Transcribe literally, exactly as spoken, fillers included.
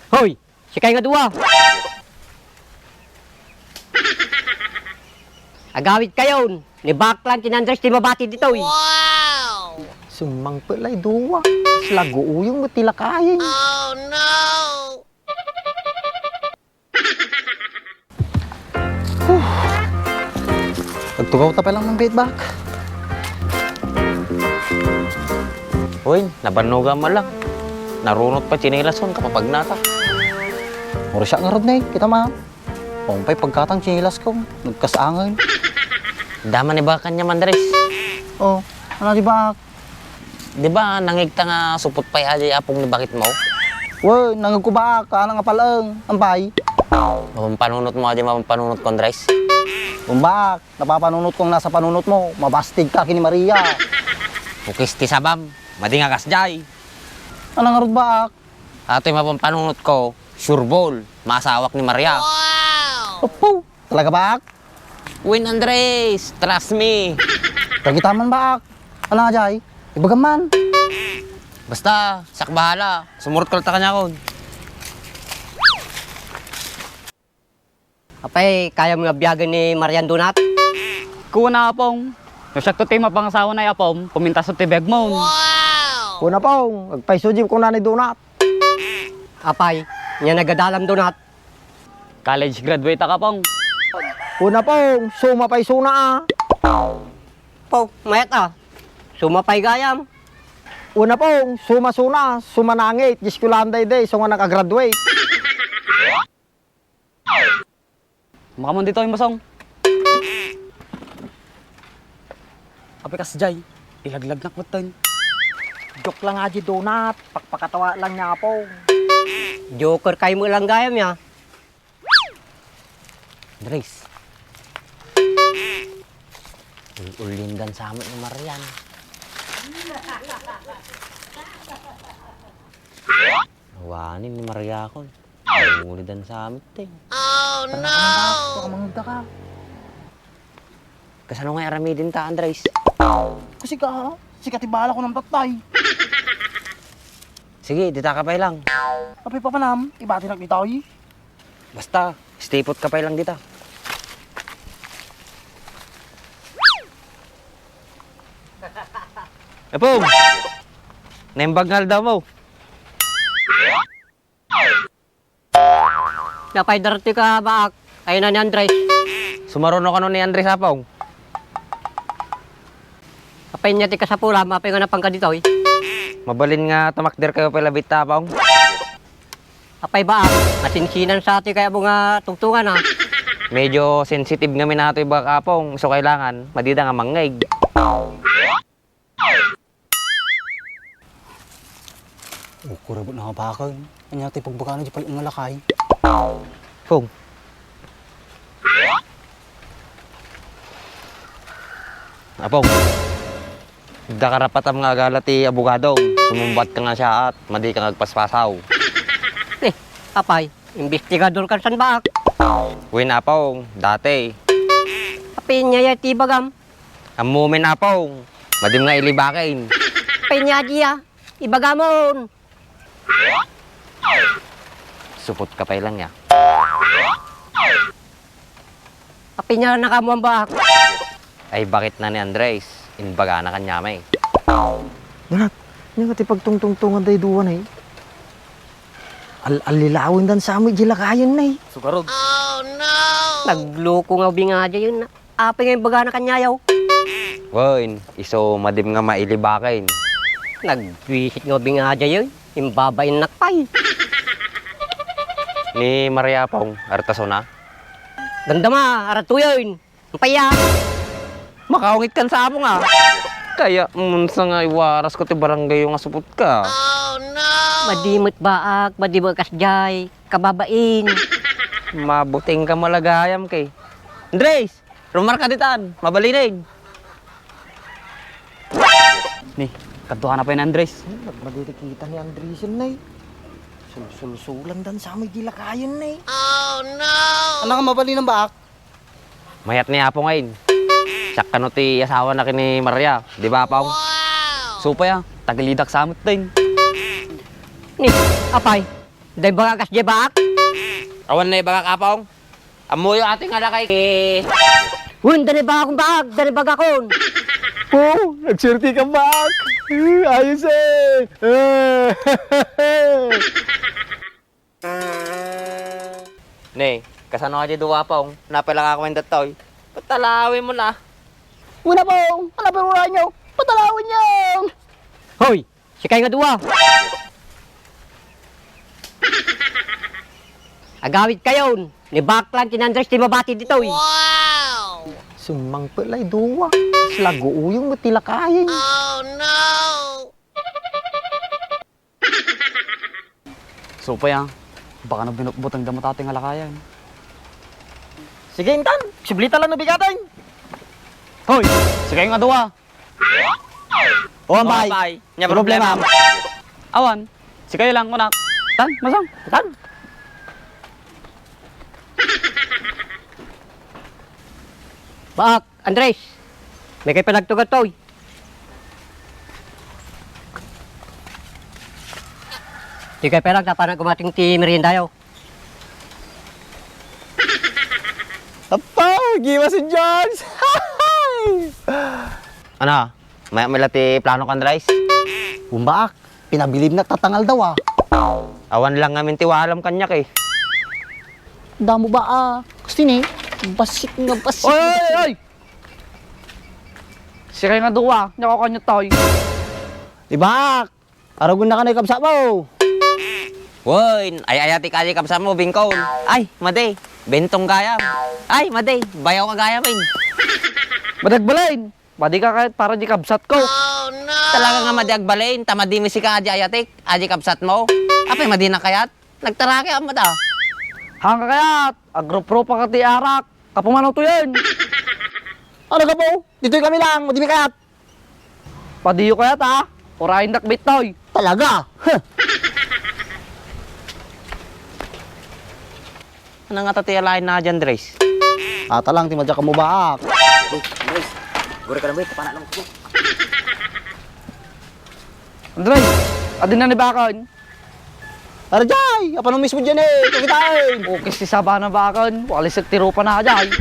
Hoy! Sikay nga dua! Agawid kayon! Ni Baklang ken Andres ti mabati ditoy! Summangpet lay dua. Kasla guuyong met ti lakayen. Huh. Agtugaw ta pay lang ng bed, Bak. Uy, nabannogam man lang. Narunot pay tsinelas ko, kapapagnata. Mura siya ngarud na eh, kita ma. Pangpay pagkatang tsinelas ko, nagkasangan. Dama ni Bak ania, Andres. Oh, ano di Bak? Di ba nangegta nga supot pay ajay apong ni baketmo? Wen, nangegko Bak, kaano nga palaeng, ampay? Mapampanunotmo ajay mapampanunotko, Andres? Wen Bak, napapanunotko nga nasa panunotmo, mabastigka ken ni Maria. Pukis ti sabam, madi nga kasjay. Ano ngarud Bak? Atoy mapampanunotko, sure ball, maasawak ni Maria. Oppo, talaga Bak? Wen, Andres, trust me. Dagita man Bak. Ano nga jay? Ibagam man. Basta, siak bahala. Sumurot ka latta kaniakon. Apay, kayam nga biagen ni Marian Donat? Kuna, Apong. No siakto ti mapangasawana, Apong, pumintaso ti biagmon. Kuna, Apong. Agpayso di kuna ni Donat. Apay, nia nagadalam Donat? College graduate ka, Pong. Kuna, Pong, suma pay suna, a. Pong, mayat, a. Suma pay gayam. Kuna, Pong, suma suna, suma nangit, di eskwelahan daydi, isu nga nakagraduate. Makamon ditoy, Masong. Apay kasjay, ilaglagnak metten. Joke lang ajay Donat, pakpakatawa lang ni Apong. Joker kayo mo lang gayam ya. Andres. Ul-ulindan sa amin ni Marian. Awanin ni Maria kon. Ulidan sa amin, te. Oh, no! Baka mangagda ka. Kasano nga aramidin ta, Andres? Kasi ka, sika ti bala ko ng tatay. Sige, dita ka pay lang. Apay papanam, ibati na kita, oy. Basta, stay put ka pay lang dita. Epong! Naimbag nga aldaw mo. Napay darti ka, Baak. Ayun na ni Andres. Sumaruno kano ni Andres, Apong? Apay niya ti kasapula, apay nga napangka ditoy? Mabalin nga tumakder kayo pala bitta, Apong? Apay Baak, masinsinan sa ti kaya mo nga tungtungan, ha? Medyo sensitive nga minatoy, Baak, Apong. So, kailangan, madida nga mangngeg. O, kurabot na nga bakal. Anya ti pagbagana di pal-, nga lakay. Pong. Apong. Daka rapatam nga agala ti abogado. Sumumbat ka nga siya at madi ka nga agpaspasaw. Eh, apay, investigador kan san Baak? Wen, Apong, dati. Apay niya ti bagam? Ammomin, Apong. Madim nga ilibakin. Apay niya diya. Ibagamon. Supot ka pay lang ya. Apay niya nakamuan Baak? Ay, bakit na ni Andres? Imbagana kanyamay. Donat, nya nga ti pagtungtungtungan day duwa na eh. Al-, allilawen dan sa amin di lakayen na eh. Sugarod. Nagloko nga ubing aja yun. Apay nga imbagana kanyayaw? Wen, isu madim nga mailibakin. Nagwisit nga ubing aja yun. Imbabainnak pay. Ni Maria Pong, artasona? Dandama, aratuyon. Ampaya. Makaungit kan sa Apong, a. Kaya, munsa nga iwaras ko ti barangay nga supot ka. Madimet Baak, madimet kasjay, kababain. Mabuting ka malagayam kay. Andres! Rumarka ditan, mabalinen. Ni, kadua na pay ni Andres. Hmm, nagmadidikita ni Andresen, nay. Sulsulsulan dan sa may di lakayen, nay. Oh, no! Ano nga mabalinen, Baak? Mayat ni Apo ngayon. Siak kano ti asawa na kini Maria, di ba, Apaw? Wow! Supay, a, tagilidak sa amet din. Ni, apay, Daybaga kas di baak? Awan naibagak, Apong. Ammoyo atin nga lakay, eh. Wen, daybaga akon baak, daybaga akon. Oh, nagsuerti ka, baak. Eh, ayos, eh. Eh. Ne, kasano a di dua, Apong? Napay la ka kami datoy. Patalawin mo na. Wen, Apong, ano pa uray nyo? Patalawin nyo! Hoy, sikayo nga dua. Agawid kayon, ni baak lang ken Andres ti mabati ditoy. Summangpet lay dua. Sila guuyong met ti lakayen. Supay, ah. Baka no binutbuteng da met ti nga lakayen. Sige, intan. Sublita lang no bigaten. Hoy, sikayo nga dua. O, ambay. Ambay. Ania problema? Awan. Sikayo lang, kunak. Tan, masang. Tan. Baak, Andres. Dikay panagtugaw toy. Dikay panagtugaw, napanak gumating ti meriendayo. Apaw, giwas si George! Ano? Mayat met la ti planok, Andres? Wen, baak, pinabilibnak ta tangal daw, ah. Awan lang ngamin ti walam kaniak, eh. Damo, baak. Gusto ni, bassit nga bassit. Oy, oy, oy, oy! Sikayo nga dua, ania kaniak toy. Di, baak, arugennaka ni kabsatmo. Wen, ay-ayatek a di kabsatmo, Bingkon. Ay, madi, bentong gayam. Ay, madi, bayaw ka gayam, eh. Madi agbalin. Madi ka kayat para di kabsatko. Talaga nga madi agbalin, ta madi met sika a di ayatek, a di kabsatmo. Apay, madi na kayat? Nagtaraki a mata. Haan ka kayat, agruprupa ka ti arak. Kapu man utoyen. Ano, kapu? Ditoy kami lang, madi met kayat. Padiyo kayat, ha? Urayendak met toy. Talaga? Huh. Ano nga ta ti alaen na diay, Andres? Ata lang ti madiak ammo, baak. Uy, Andres. Guri ka na, boy. Kapana lang ko. Andres, adi na ni baken. Arjay, apano mismo diyan, eh? Kakitain. Okay, si Sabana baken. Walisek ti rupa na diay.